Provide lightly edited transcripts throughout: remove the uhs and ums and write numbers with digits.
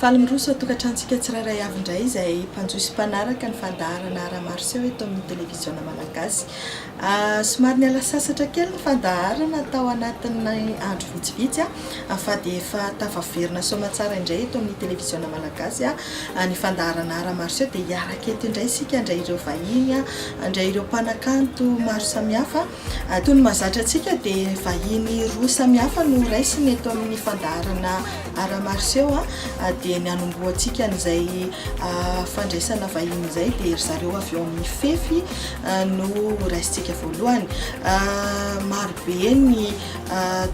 Faly miroso an-tokantranontsika tsirairay avy indray izay mpanjohy sy mpanaraka ny fandaharana Ara-maroseho eto amin'ny Televiziona Malagasy. Somary niala sasatra kely ny fandaharana tao anatin'ny andro vitsivitsy fa dia efa tafaverina soamantsara indray eto amin'ny Televiziona Malagasy ny fandaharana Ara-maroseho dia hiaraka eto indray isika handray ireo vahiny, handray ireo mpanakanto maro samihafa. Toy ny mahazatra antsika dia vahiny roa samihafa no raisina eto amin'ny fandaharana Ara-maroseho dia ny hanombohantsika an'izay fandraisana vahiny izay dia ry zareo avy eo amin'ny Fefy no horaisintsika voalohany. Marobe ny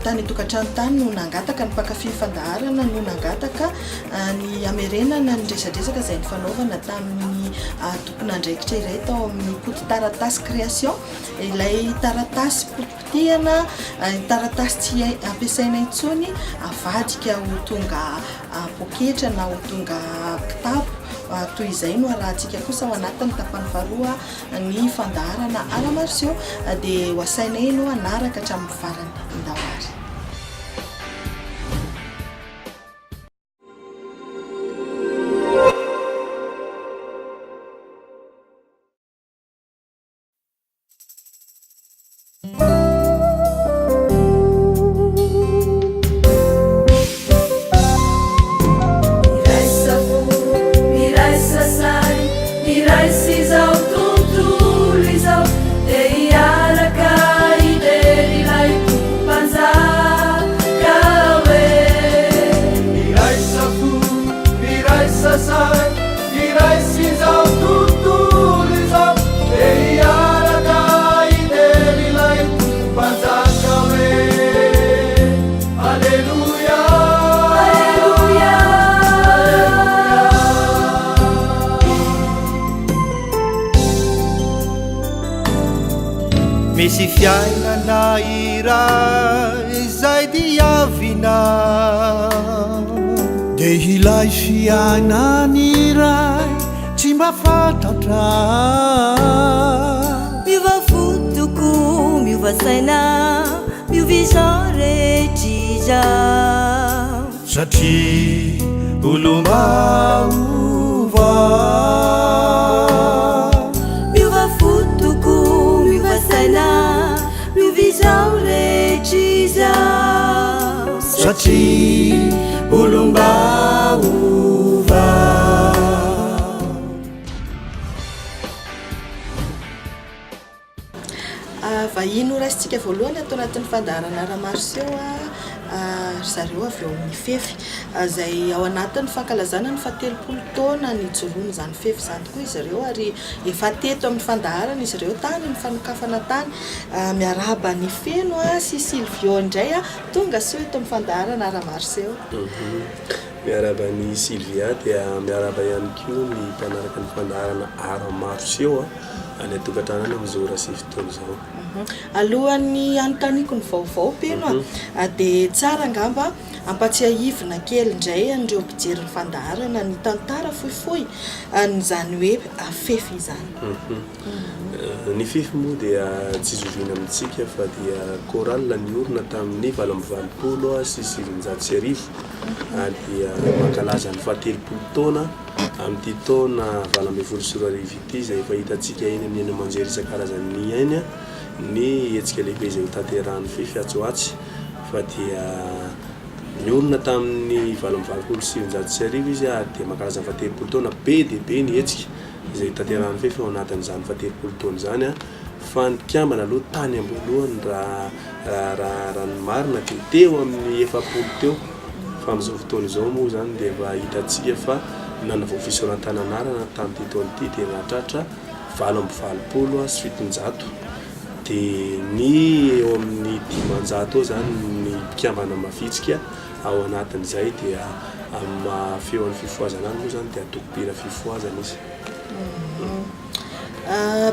tany an-tokantrano tany no nangataka, ny mpankafy ny fandaharana no nangataka ny hamerenana ny resadresaka izay nifanaovana tamin'ny tompon'andraikitra iray tao amin'ny Koto Taratasy Création. Ilay taratasy potipotehana, taratasy tsy ampiasaina intsony avadika ho tonga poketra na ho tonga kitapo. Toy izay no arahantsika kosa ao anatin'ny tapany faharoa ny fandaharana Ara-maroseho. Dia ho asainay ianao hanaraka hatramin'ny farany. Ndao ary. Miraisa fo, miraisa saina, miraisa izao tontolo izao, dia hiaraka hijery ilay Tompo Mpanjaka hoe. Miraisa fo, miraisa saina, Miraisa izao tontolo izao Dia hiaraka hidery ilay Tompo Mpanjaka hoe Aleloia Aleloia Misy fiainana iray izay diavina. Dia ilay fiainana iray tsy mba fantatra. Miova fo tokoa, miova saina, miova izao rehetra izao. Satria olom-baovao. Miova fo tokoa, miova saina, miova izao rehetra izao. Satria olom-baovao. Vahiny horaisintsika voalohany ato anatin'ny fandaharana Ramaroseho ry zareo avy eo amin'ny Fefy, izay ao anatin'ny fankalazana ny fahatelopolo taona nijoroan'izany Fefy izany tokoa izy ireo ary efa teto amin'ny fandaharana izy ireo tany ny fanokafana tany. Miarahaba an'i Feno sy Sylvio indray tonga soa eto amin'ny fandaharana Ramaroseho. Miarahaba an'i Sylvia dia miarahaba ihany koa ny mpanaraka ny fandaharana Ramaroseho. Any an-tokantrano any amin'izao ora sy fotoana izao. Alohan'ny hanontaniako ny vaovao Peno a, dia tsara angamba ampatsiahivina kely indray an'ireo mpijery ny fandaharana ny tantara fohifohy an'izany hoe fefy izany. Ny fefy moa dia tsy zoviana amintsika fa dia chorale niorina tamin'ny 1988 ary dia mankalaza ny fahatelopolo taona Amin'ity taona 2018 ity izay efa hitantsika eny amin'ny haino aman-jery isan-karazany eny ny hetsika lehibe izay hotanterahan'ny Fefy atsy ho atsy fa dia niorina tamin'ny 1988 izy ary dia mankalaza ny fahatelopolo taona. Be dia be ny hetsika izay hotanterahan'ny Fefy ao anatin'izany fahatelopolo taona izany fa ny mpikambana aloha tany am-boalohany raha raha ny marina dia teo amin'ny 40 teo. Fa amin'izao fotoana izao moa izany dia efa hitantsika fa nanavao fisoratana anarana tamin'ity taona ity dia nahatratra 788 dia ny eo amin'ny 500 eo izany ny mpikambana mavitrika ao anatin'izay dia amin'ny maha feon'ny fifohazana azy moa izany dia antoko mpihira fifohazana izy.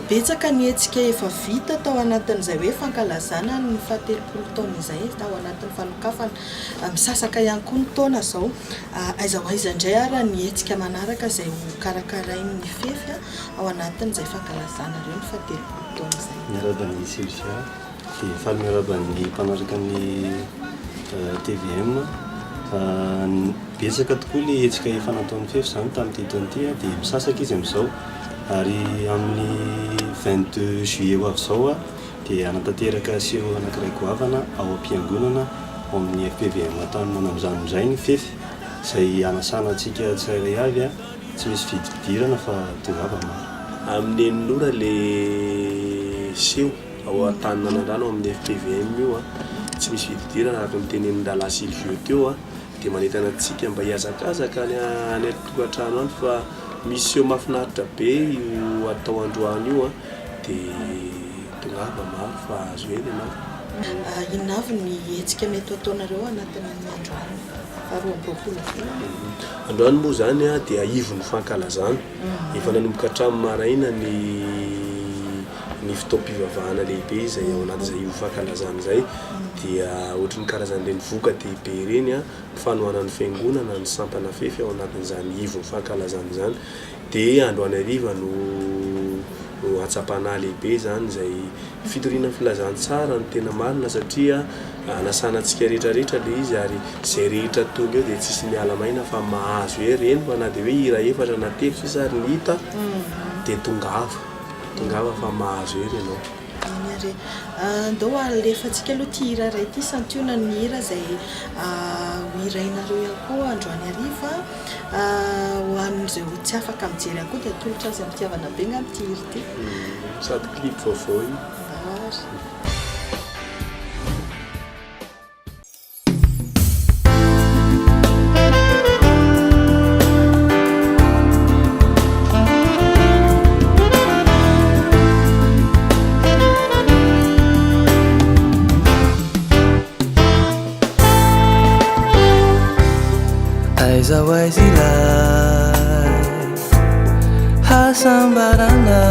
Betsaka ny hetsika efa vita tao anatin'izay hoe fankalazana ny fahatelopolo taona izay tao anatin'ny fanokafana. Misasaka ihany koa ny taona izao. Aiza ho aiza indray ary ny hetsika manaraka izay ho karakarain'ny Fefy ao anatin'izay fankalazanareo ny fahatelopolo taona izay? Miarahaba an'i Sylvia dia faly miarahaba ny mpanaraka ny tvm. Betsaka tokoa ilay hetsika efa nataon'ny Fefy izany tamin'ity taona ity dia misasaka izy amin'izao ary amin'ny 22 juillet ho avy izao dia hanatanteraka seho anankiray goavana ao am-piangonana ao amin'ny FPVM Antanimora indray ny Fefy izay hanasana antsika tsirairay avy tsy misy vidim-pidirana fa tongava maro. Amin'ny enina ora ilay seho ao Antaninanandrano ao amin'ny FPVM io, tsy misy vidim-pidirana araka ny tenenin'i Rahalahy Sylvio teo. Dia manentana antsika mba hihazakazaka any any an-tokantrano any fa misy seho mahafinaritra be io atao androany io an, dia tongava maro fa azo hery ianao. Inona avy ny hetsika mety ho ataonareo anatin'ny androany faha 22 volana? Androany moa izany dia ivon'ny fankalazana. Efa nanomboka hatramin'ny maraina ny ny fotoam-pivavahana lehibe izay ao anatin'izay io fankalazana izay dia ohatry ny karazan'ireny voka-dehibe ireny an, fanohanan'ny fiangonana ny sampana fefy ao anatin'izany ivon'ny fankalazana izany. Dia androany hariva no no hatsapana lehibe izany izay fitoriana ny filazantsara no tena marina satria anasana antsika rehetra rehetra ilay izy ary izay rehetra tonga eo dia tsisy miala maina fa mahazo hery, eny fa na dia hoe hira efatra na telo sisa ary ny hita dia tongava, tongava fa mahazo hery ianao. Eny ary e. Andao alefantsika aloha ity hira iray ity, santionan'ny hira izay ho hirainareo ihany koa androany hariva. Ho an'izay tsy afaka mijery ihany koa dia atolotra azy am-pitiavana be angamba ity hira ity. Sady clip vaovao io. Andao ary. Aiza ho aiza ilay hasambarana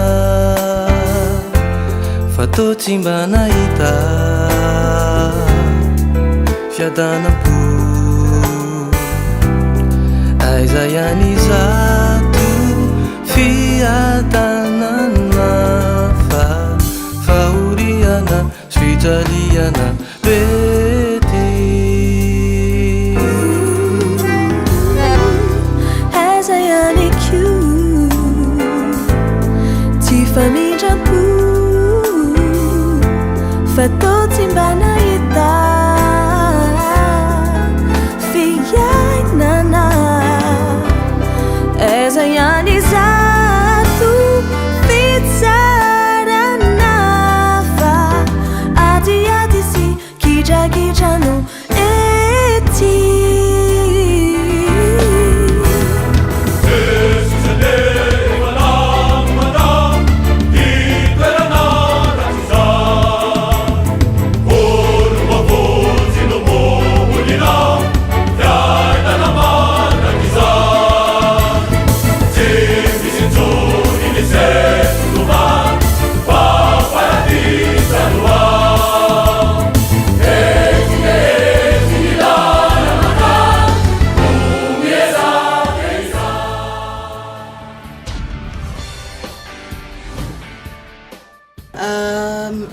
fa toa tsy mba nahita fiadanam-po. Aiza ihany izato fiadanana fa fahoriana sy fijaliana be ty. Aiza ihany koa tsy famindram-po fa toa tsy mba nahita fiainana. Aiza ihany izato fitsarana fa adiady sy gidragidra no ety.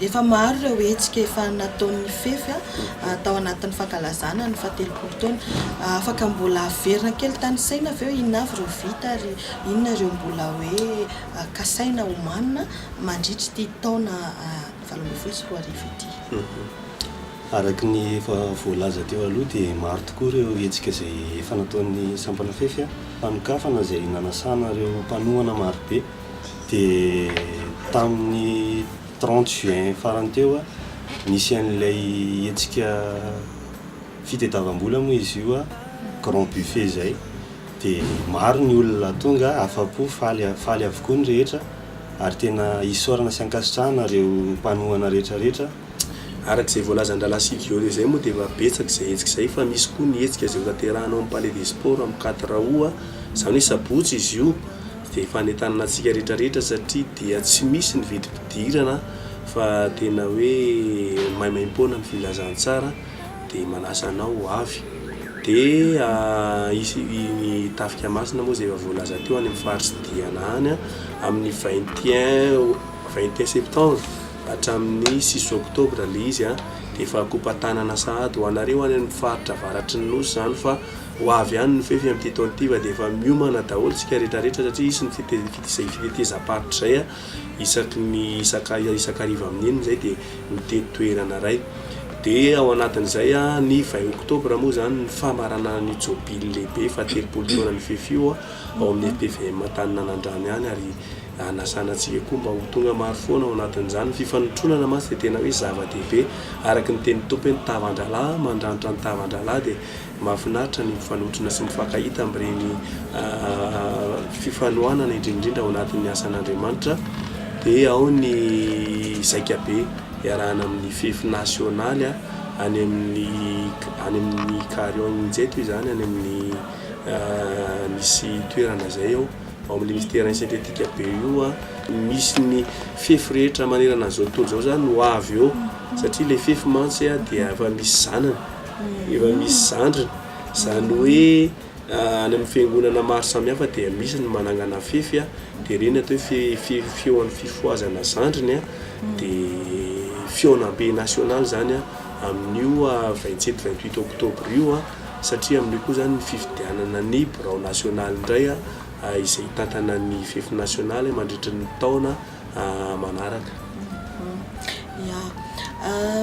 Efa maro ireo hetsika efa nataon'ny Fefy tao anatin'ny fankalazana ny fahatelopolo taona. Afaka mbola averina kely tanisaina ve hoe inona avy ireo vita ary inona ireo mbola hoe kasaina homanina mandritra ity taona 2018 ity? Araka ny efa voalaza teo aloha dia maro tokoa ireo hetsika izay efa nataon'ny sampana Fefy, fanokafana izay nanasana ireo mpanohana marobe. Dia tamin'ny 30 juin farany teo, nisy an'ilay hetsika fitadiavam-bola moa izy io, grand buffet izay. Dia maro ny olona tonga, afa-po, faly faly avokoa ny rehetra ary tena isaorana sy ankasitrahana ireo mpanohana rehetra rehetra. Araka izay voalazan-drahalahy Silvio teo izay moa dia efa betsaka izay hetsika izay fa misy koa ny hetsika izay hotanterahina ao amin'ny Palais des Sports amin'ny quatre août, izany hoe sabotsy izy io. Dia efa hanentanana antsika rehetra rehetra satria dia tsy misy ny vidim-pidirana fa tena hoe maimaimpoana ny filazantsara dia manasa anao ho avy. Dia hisy ny tafika masina moa izay efa voalaza teo any amin'ny faritry Diana any amin'ny 21 21 septembre hatramin'ny 6 octobre ilay izy. Dia efa kopa-tanana sahady ho anareo any amin'ny faritra avaratry ny Nosy izany fa ho avy any ny fefy amin'ity taona ity fa dia efa miomana daholo isika rehetra rehetra satria hisy ny fite- fitetezam-paritra izay isaky ny isaka isak'hariva amin'iny izay dia mitety toerana iray. Dia ao anatin'izay ny 20 octobre moa izany ny famaranana ny jobily lehibe fahatelopolo taonan'ny fefy io ao amin'ny FPVM Antaninanandrano ihany ary Anasana antsika koa mba ho tonga maro foana ao anatin'izany. Ny fifanotronana mantsy dia tena hoe zava-dehibe. Araka ny tenin'ny Tompo hoe ny tavan-drahalahy mandranitra ny tavan-drahalahy dia mahafinaritra ny mifanotrona sy mifankahita amin'ireny fifanohanana indrindra indrindra ao anatin'ny asan'Andriamanitra. Dia ao ny zaikabe iarahana amin'ny fefy nasionaly any amin'ny any amin'ny Carion Injeto izany any amin'ny misy toerana izay ao. Ao amin'ilay misy terrain synthétique be io misy ny fefy rehetra manerana an'izao tontolo izao izany ho avy eo satria ilay fefy mantsy dia efa misy zanany, efa misy zandriny, izany hoe any amin'ny fiangonana maro samihafa dia misy ny manangana fefy dia ireny atao hoe fe- feon'ny fifohazana zandriny dia fihaonambe nasionaly izany amin'io 27, 28 octobre io. Satria amin'io koa izany ny fifidianana ny birao nasionaly indray izay hitantana ny fefy nasionaly mandritry ny taona manaraka. Ya.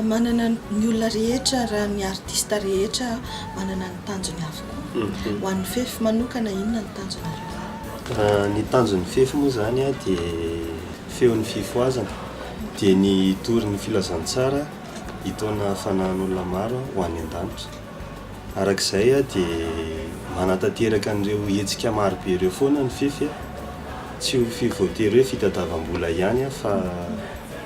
Manana ny olona rehetra raha ny artista rehetra manana ny tanjony avokoa. Ho an'ny fefy manokana inona ny tanjonareo? Ny tanjon'ny fefy moa izany dia feon'ny fifohazana, dia ny hitory ny filazantsara hitaona fanahin'olona maro ho any an-danitra. Araka izay dia manatanteraka an'ireo hetsika marobe ireo foana ny fefy, tsy ho fi voatery hoe fitadiavam-bola ihany fa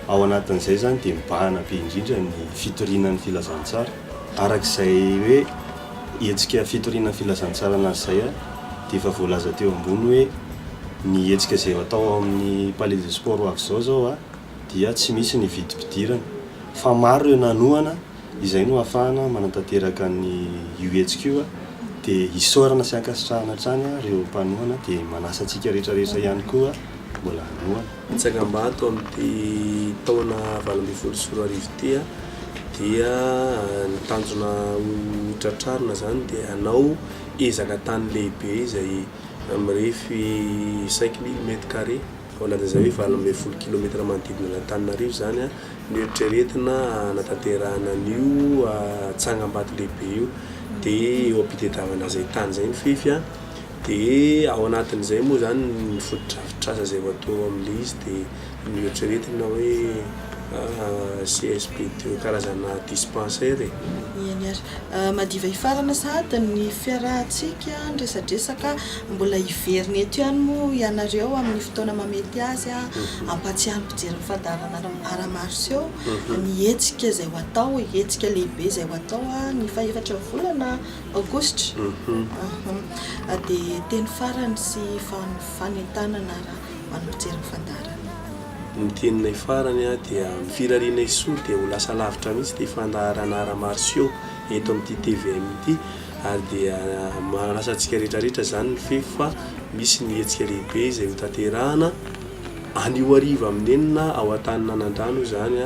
ao anatin'izay izany dia mibahana be indrindra ny fitoriana ny filazantsara. Araka izay hoe hetsika fitoriana ny filazantsara anazy izay dia efa voalaza teo ambony hoe ny hetsika izay ho atao ao amin'ny Palais de Sport ho avy izao izao dia tsy misy ny vidim-pidirana fa maro ireo nanohana Izay no ahafahana manatanteraka ny io hetsika io dia isaorana sy ankasitrahana hatrany ireo mpanohana dia manasa antsika rehetra rehetra ihany koa mbola hanohana. Tsangambato amin'ity taona 2018 ity dia ny tanjona ho tratrarina izany dia hanao ezaka tany lehibe izay mirefy 5000 mètres carrés. Ao anatin'izay hoe 18 kilometatra manodidina an'Antananarivo izany no eritreretina hanatanterahana an'io tsangambato lehibe io. Dia eo am-pitadiavana izay tany izay ny fefy an, dia ao anatin'izay moa izany ny fotodrafitrasa izay ho atao amin'ilay izy dia noeritreretina hoe CSB deux karazana dispensaire e. Eny ary. Madiva hifarana sahady ny fiarahantsika niresadresaka, mbola hiverina eto ihany moa ianareo amin'ny fotoana mahamety azy hampatsiahy ny mpijery ny fandaharana ara-maroseho ny hetsika izay ho atao, hetsika lehibe izay ho atao ny fahefatry ny volana aogositra. Dia teny farany sy fanentanana ho an'ny mpijery ny fandaharana. Ny teninay farany dia ny firarianay soa dia ho lasa lavitra mihitsy ity fandaharana ara-martiaux eto amin'ity tvm ity ary dia manasa antsika rehetra rehetra izany ny fefy fa misy ny hetsika lehibe izay ho tanterahana anio hariva amin'ny enina ao Antaninanandrano izany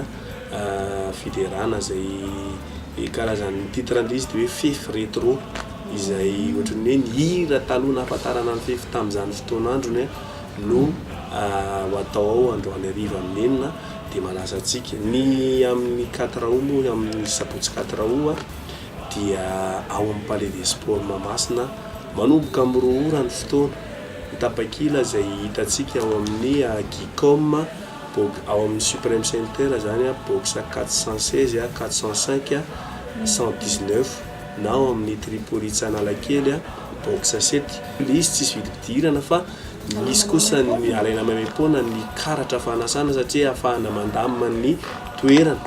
fiderana izay karazan'ny titre an'ilay izy dia hoe fefy retro izay ohatran'ny hoe ny hira taloha nahafantarana ny fefy tamin'izany fotoan'androny no ho atao ao androany hariva amin'ny enina dia manasa antsika. Ny amin'ny quatre août moa amin'ny sabotsy quatre août dia ao amin'ny Palais des Sports Mahamasina manomboka amin'ny roa ora ny fotoana. Ny tapakila izay hitantsika ao amin'ny Gicom ao amin'ny Supreme Center izany box 416, 405, 119 na ao amin'ny Tripolitsa Analakely box sept. Ilay izy tsisy vidim-pidirana fa Misy kosa ny alaina maimaimpoana ny karatra fanasana satria ahafahana mandamina ny toerana.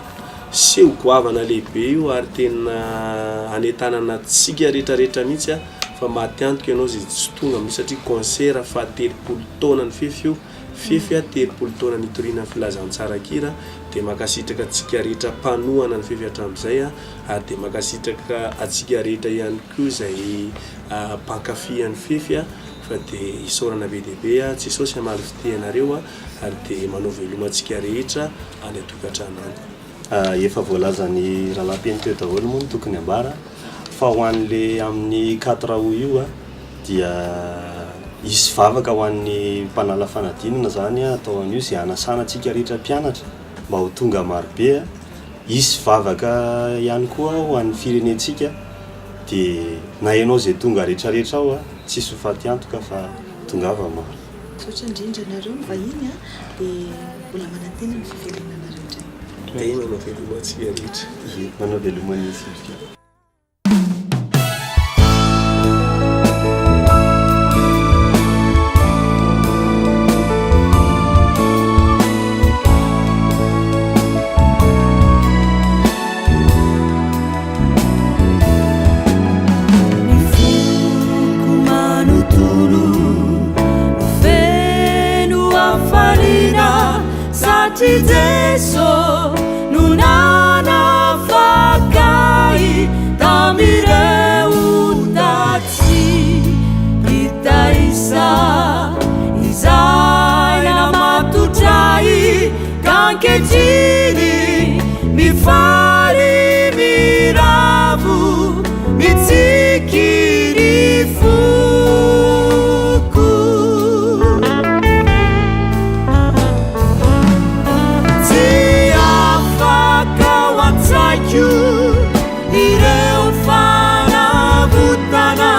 Seho goavana lehibe io ary tena anentanana antsika rehetra rehetra mihitsy fa maty antoka ianao izay tsy tonga amin'io satria concert faha 30 taona ny fefy io, fefy 30 taona nitoriana ny filazantsara an-kira dia mankasitraka antsika rehetra mpanohana ny fefy hatramin'izay ary dia mankasitraka antsika rehetra ihany koa izay mpankafy an'ny fefy. Fa dia isaorana be dia be a Jesosy hamaly fitia anareo a ary dia manao veloma antsika rehetra any an-tokantrano any. Efa voalazan'i Rahalahy Peno teo daholo moa ny tokony hambara fa ho an'le amin'ny quatre aout io dia hisy vavaka ho an'ny mpanala fanadinana izany atao an'io izay hanasana antsika rehetra mpianatra mba ho tonga marobe. Hisy vavaka ihany koa ho an'ny firenentsika dia na ianao izay tonga rehetrarehetra ao tsisy ho faty antoka fa tongava maro. Misaotra indrindra anareo mivahiny a, dia mbola manantena ny fiverenanareo indray. Dia manao veloma antsika rehetra. Ie, manao veloma an'i Sylvia. Ny foko manontolo no feno hafaliana satria Jeso no nanafaka ahy tamin'ireo ota tsy hita isa izay namatotra ahy ka ankehitriny Mifaly miravo mitsiky ny foko. Tsy afaka ao an-tsaiko ireo fanavotana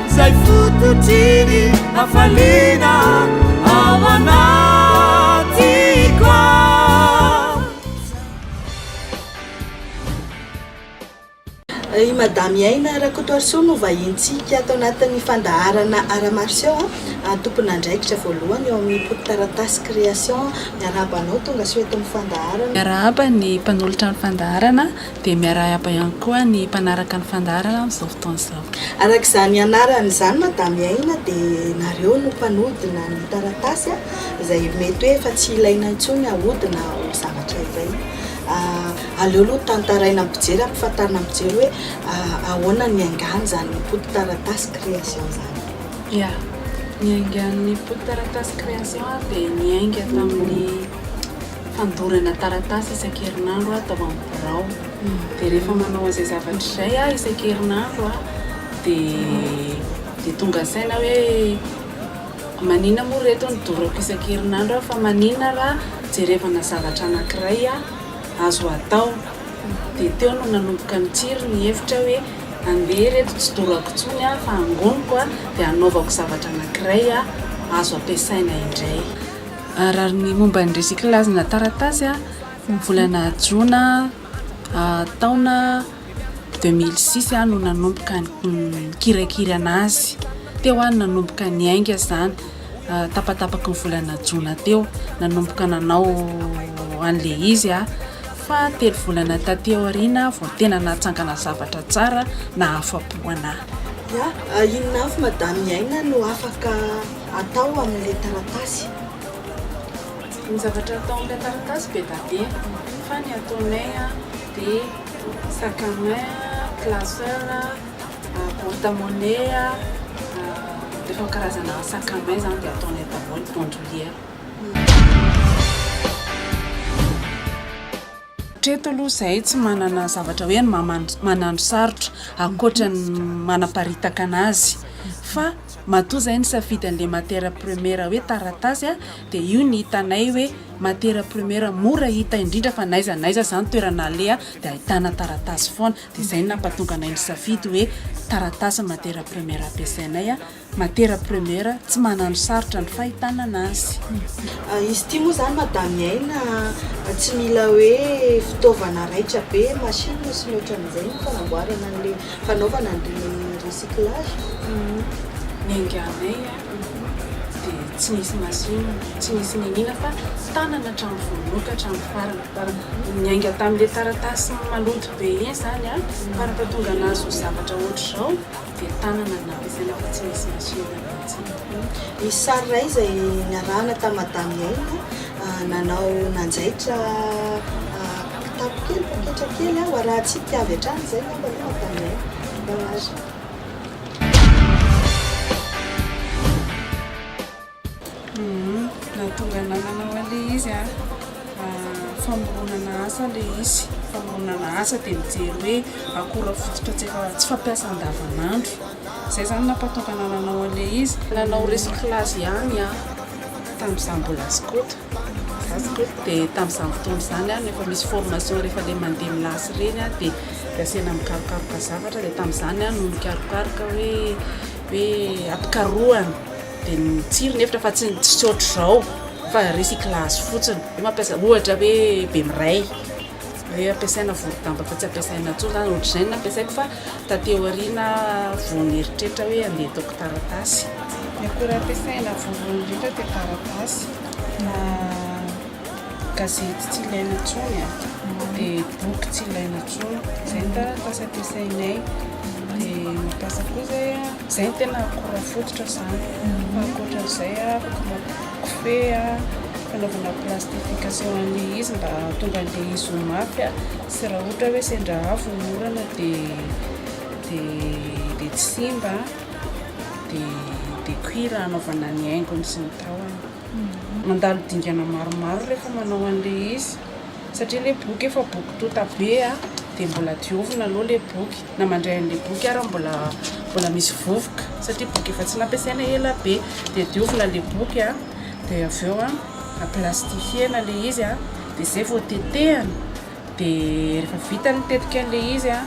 izay fototry ny hafaliana ao anatiko ao. I Madame Aina Rakotoarisoa no vahintsika ato anatin'ny fandaharana Ara-Marseau, tompon'andraikitra voalohany eo amin'ny Poti-taratasy Création. Miarahaba anao tonga soa eto amin'ny fandaharana. Miarahaba ny mpanolotra ny fandaharana dia miarahaba ihany koa ny mpanaraka ny fandaharana amin'izao fotoana izao. Araka izany anarana izany Madame Aina dia nareo no mpanodina ny taratasy izay mety hoe efa tsy ilaina intsony ahodina ho zavatra iray. Aleo aloha tantaraina amin'ny mpijery, ampifantarina amin'ny mpijery hoe ahoana ny niaingan'izany poti-taratasy création izany. Ya, ny niaingan'ny poti-taratasy création dia niainga tamin'ny fandorana taratasy isan-kerinandro tao amin'ny birao. Dia rehefa manao an'izay zavatra izay aho isan-kerinandro dia dia tonga saina hoe Maninona moa reto no dorako isan-kerinandro aho fa maninona raha jerevana zavatra anankiray azo atao. Dia teo no nanomboka nitsiry ny hevitra hoe andeha reto tsy dorako intsony fa angoniko dia hanaovako zavatra anankiray azo ampiasaina indray. Raha ny momba ny recyclage-na taratasy, volana jona taona 2006 aho no nanomboka nikirakira anazy. Teo aho no nanomboka niainga izany, tapatapaky ny volana jona teo. Nanomboka nanao an'ilay izy aho fa telo volana taty aoriana vao tena nahatsangana zavatra tsara nahafa-po anahy. Ya, inona avy Madame Aina no afaka atao amin'ilay taratasy? Ny zavatra atao amin'ilay taratasy be da be fa ny ataonay dia sac à main, classeur, porte monnaie, rehefa karazana sac à main izany dia ataonay daholo, bandoulière. Hatreto aloha izahay tsy manana zavatra hoe manano sarotra ankoatra ny manaparitaka anazy fa matoa izahay nisafidy an'ilay matière première hoe taratasy dia io ny hitanay hoe matière première mora hita indrindra fa n'aiza n'aiza izany toerana aleha dia ahitana taratasy foana dia izay no nampatonga anay nisafidy hoe taratasy ny matière première ampiasainay. Matière première tsy manano sarotra ny fahitana anazy. Izy ity moa izany Madame Aina tsy mila hoe fitaovana raitra be, machine sy ny ohatran'izay ny fanamboarana an'ilay fanaovana an'ilay recyclage. Niainganay dia tsy nisy machine, tsy nisy niniana fa tanana hatramin'ny voalohany ka hatramin'ny farany. Niainga tamin'ilay taratasy maloto be iny izany fa rehefa tonga anazy ho zavatra ohatr'izao dia tanana no nampiasaina fa tsy nisy machine mihitsy. Misy sary iray izay niarahana tamin'i Madame Aina nanao nanjaitra kitapo kely, poketra kely ho arahantsika avy hatrany izay angamba aloha Madame Aina. Ndao ary. Nahatonga anah nanao an'ilay izy an, Famoronana asa ilay izy, famoronana asa dia mijery hoe akora fototra tsy efa tsy fampiasa andavanandro. Izay izany nampahatonga anah nanao an'ilay izy. Nanao recyclage ihany aho tamin'izaho mbola skoto. Za skoto dia tamin'izany fotoana izany aho no efa misy formation rehefa ilay mandeha milasy ireny aho dia dia asaina mikarokaroka zavatra dia tamin'izany aho no nikarokaroka hoe hoe ampikarohana dia nitsiry ny hevitra fa tsy tsy ohatr'izao fa recyclage fotsiny hoe mampiasa ohatra hoe bemiray hoe ampiasaina voro-damba fa tsy ampiasaina intsony izany ohatr'izay no nampiasaiko fa taty aoriana vao nieritreritra hoe andeha ataoko taratasy. Ny akora ampiasaina voalohany indrindra dia taratasy na gazety tsy ilaina intsony dia boky tsy ilaina intsony, izay ny taratasy ampiasainay dia mampiasa koa izay, izay no tena akora fototra izany fa ankoatran'izay afaka kofehy, fanaovana plastification an'ilay izy mba hahatonga an'ilay izy ho mafy sy raha ohatra hoe sendra avo ny orana dia dia dia tsy simba dia dia cuir hanaovana ny haingony sy ny tahony. Mandalo dingana maromaro rehefa manao an'ilay izy satria ilay boky efa boky tonta be dia mbola diovina aloha ilay boky. Na mandray an'ilay boky ary mbola mbola misy vovoka satria boky efa tsy nampiasaina ela be dia diovina ilay boky a, dia avy eo a aplastifiena ilay izy a, dia izay vao tetehana, dia rehefa vita ny tetika an'ilay izy a,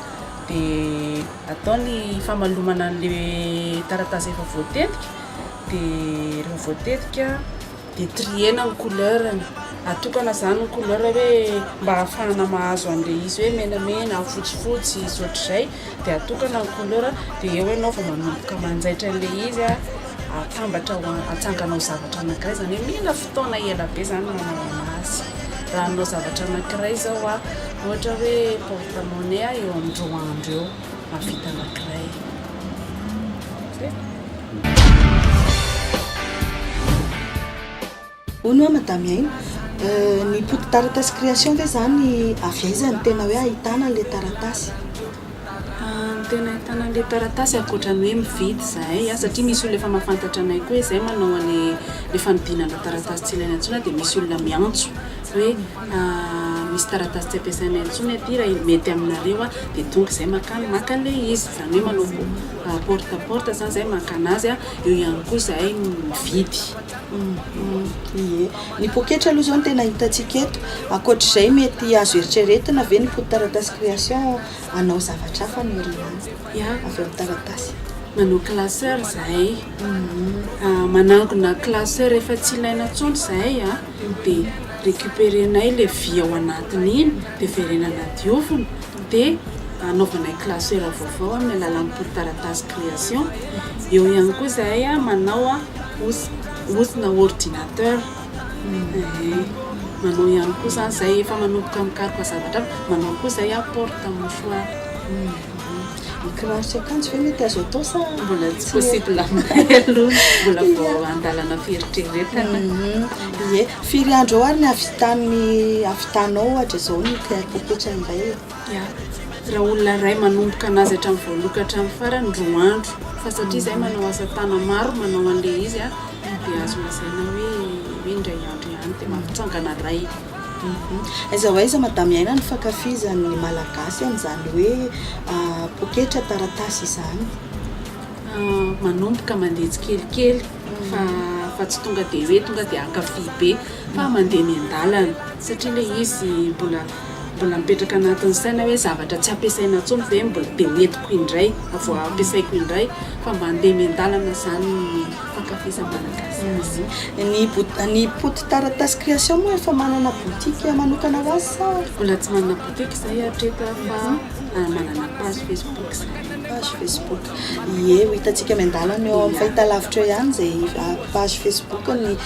dia atao ny famalomana an'ilay taratasy efa voatetika, dia rehefa voatetika. Dia trier-na ny couleur-ny. Atokana izany ny couleur hoe mba ahafahana mahazo an'ilay izy hoe menamena, fotsifotsy, sy ohatr'izay. Dia atokana ny couleur, dia eo ianao vao manomboka manjaitra an'ilay izy atambatra ho atsangana ho zavatra anankiray. Izany hoe mila fotoana ela be izany manao an'azy. Raha hanao zavatra anankiray izao ohatra hoe porte monnaie eo amin'ny roa andro eo mahavita anankiray. Zay. Hono hoa Madame Aina, ny poti-taratasy création ve izany avy aiza no tena hoe ahitana an'ilay taratasy? Ny tena ahitana an'ilay taratasy ankoatra ny hoe mividy izahay satria misy olona efa mahafantatra anay koa hoe izahay manao an'ilay fanodinana taratasy tsy ilaina intsony dia misy olona miantso hoe misy taratasy tsy ampiasainay intsony aty raha mety aminareo dia tonga izahay mankany maka an'ilay izy, izany hoe manao porte à porte izany izahay maka an'azy, eo ihany koa izahay mividy. Ie. Ny poketra aloha izao no tena hitantsika eto. Ankoatr'izay mety azo eritreretina ve ny poti-taratasy création hanao zavatra hafa any aoriana any? Ya. Avy amin'ny taratasy. Manao classeur izahay. Manangona classeur efa tsy ilaina intsony izahay dia récupérer-nay ilay vy ao anatiny iny dia verenana diovina dia anaovanay classeur vaovao amin'ny alalan'ny poti-taratasy création. Eo ihany koa izahay manao housse-na ordinateur. Manao ihany koa izany izahay, efa manomboka mikaroka zavatra hafa, manao koa izahay porte mouchoir. Ny kiraro sy akanjo ve mety azo atao sa Mbola tsy possible aminay aloha, mbola vao an-dalana fieritreretana. Ie, firy andro eo ary ny havitan'ny havitanao ohatra izao ny poketra iray e? Ya, raha olona iray manomboka anazy hatramin'ny voalohany ka hatramin'ny farany, roa andro, fa satria izahay manao asa tana-maro manao an'ilay izy dia azo lazaina hoe hoe indray andro ihany dia mampitsangana iray. Aiza ho aiza Madame Aina ny fankafizan'ny Malagasy an'izany hoe poketra taratasy izany? Manomboka mandeha tsikelikely fa fa tsy tonga dia hoe tonga dia hankafy be fa mandeha miandalana satria ilay izy mbola mbola mipetraka anatin'ny saina hoe zavatra tsy ampiasaina intsony ve mbola dia hoentiko indray vao ampiasaiko indray fa mandeha miandalana izany ny fankafizan'ny Malagasy azy. Ny ny poti-taratasy création moa efa manana boutique manokana ho azy sa? Mbola tsy manana boutique izahay hatreto fa manana page Facebook izahay. Page Facebook. Ie, ho hitantsika miandalana eo amin'ny fahitalavitra eo ihany izay page Facebook ny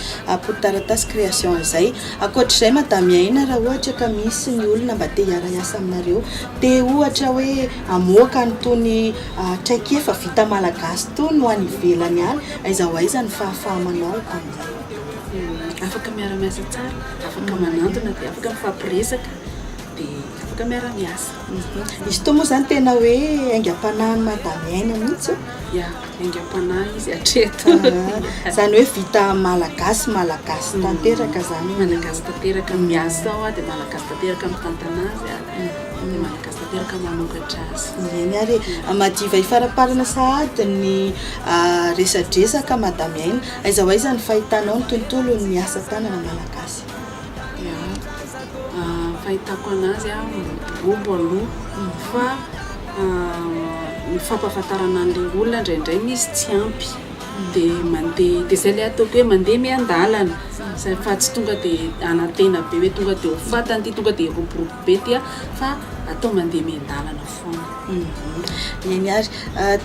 poti-taratasy création izay. Ankoatr'izay Madame Aina raha ohatra ka misy ny olona mba te hiara-hiasa aminareo, te ohatra hoe hamoaka an'itony traikefa vita malagasy itony ho any ivelany any, aiza ho aiza ny fahafaha-manao amin'izay? Afaka miara-miasa tsara, afaka manantona dia afaka mifampiresaka dia afaka. afaka miara-miasa. Izy ity moa izany tena hoe aingam-panahin'i Madame Aina mihitsy. Ya, aingam-panahy izy hatreto. Izany hoe vita malagasy, malagasy tanteraka izany. Malagasy tanteraka miasa ao dia malagasy tanteraka mitantana azy dia malagasy tanteraka mamokatra azy. Eny ary e. Madiva hifaraparana sahady ny resadresaka Madame Aina. Aiza ho aiza ny fahitanao ny tontolon'ny asa tanana malagasy? Ya, fahitako anazy miroborobo aloha fa ny fampahafantarana an'ilay olona indraindray misy tsy ampy dia mandeha dia izay ilay ataoko hoe mandeha miandalana fa tsy tonga dia hanantena be hoe tonga dia ho fantany ity, tonga dia hiroborobo be ity fa atao mandeha miandalana foana. Eny ary,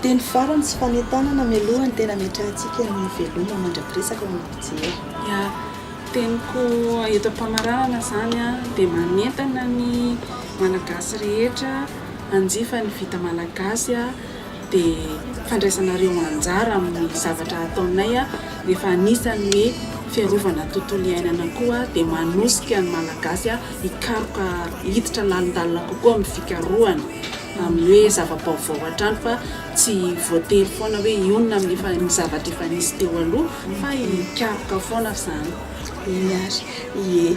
teny farany sy fanentanana mialoha ny tena hametrahantsika ny veloma mandra-piresaka ho an'ny mpijery. Ya, Teniko eto am-pamaranana izany dia manentana ny Malagasy rehetra hanjifa ny vita malagasy dia fandraisanareo anjara amin'ny zavatra ataonay rehefa anisan'ny hoe fiarovana ny tontolo iainana koa dia manosika ny Malagasy hikaroka hiditra lalindalina kokoa amin'ny fikarohana amin'ny hoe zava-baovao hatrany fa tsy voatery foana hoe hionona amin'ny efa ny zavatra efa nisy teo aloha fa hikaroka foana izany. Eny ary. Ie.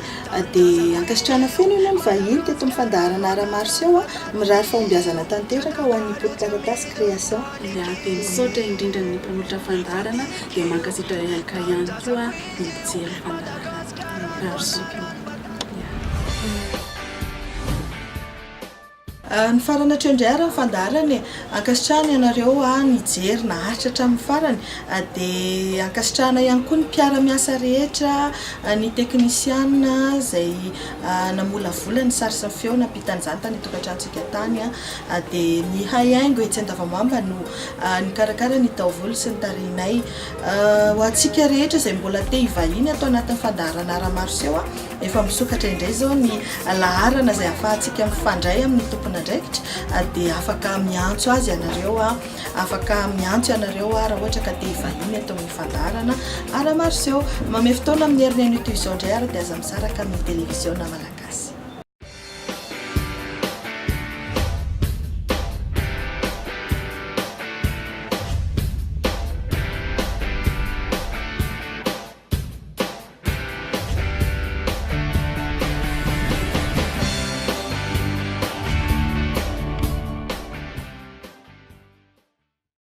Dia ankasitrahana feno ianao ny vahiny teto amin'ny fandaharana Ara-maroseho a. Mirary fahombiazana tanteraka ho an'ny Potin-taratasy Création. Ia, dia misaotra indrindra ny mpanolotra fandaharana dia mankasitraka ihany koa ny mpijery fandaharana. Mirary soa. Ia. Nifarana hatreo indray ary ny fandaharana e! Ankasitrahana ianareo nijery naharitra hatramin'ny farany, dia ankasitrahana ihany koa ny mpiara-miasa rehetra, ny teknisiana izay namolavola ny sary sy ny feo nampita an'izany tany an-tokantranontsika tany, dia ny haihaingo etsy Andavamamba no nikarakara ny taovolo sy ny tarehinay. Ho antsika rehetra izay mbola te hivahiny ato anatin'ny fandaharana Ara-maroseho, Efa misokatra indray izao ny laharana izay ahafahantsika mifandray amin'ny tompon'andraikitra dia afaka miantso azy ianareo, afaka miantso ianareo raha ohatra ka te hivahiny eto amin'ny fandaharana Ara-maroseho. Mamehy fotoana amin'ny herin'ny anio toy izao indray ary dia aza misaraka amin'ny televiziona malagasy.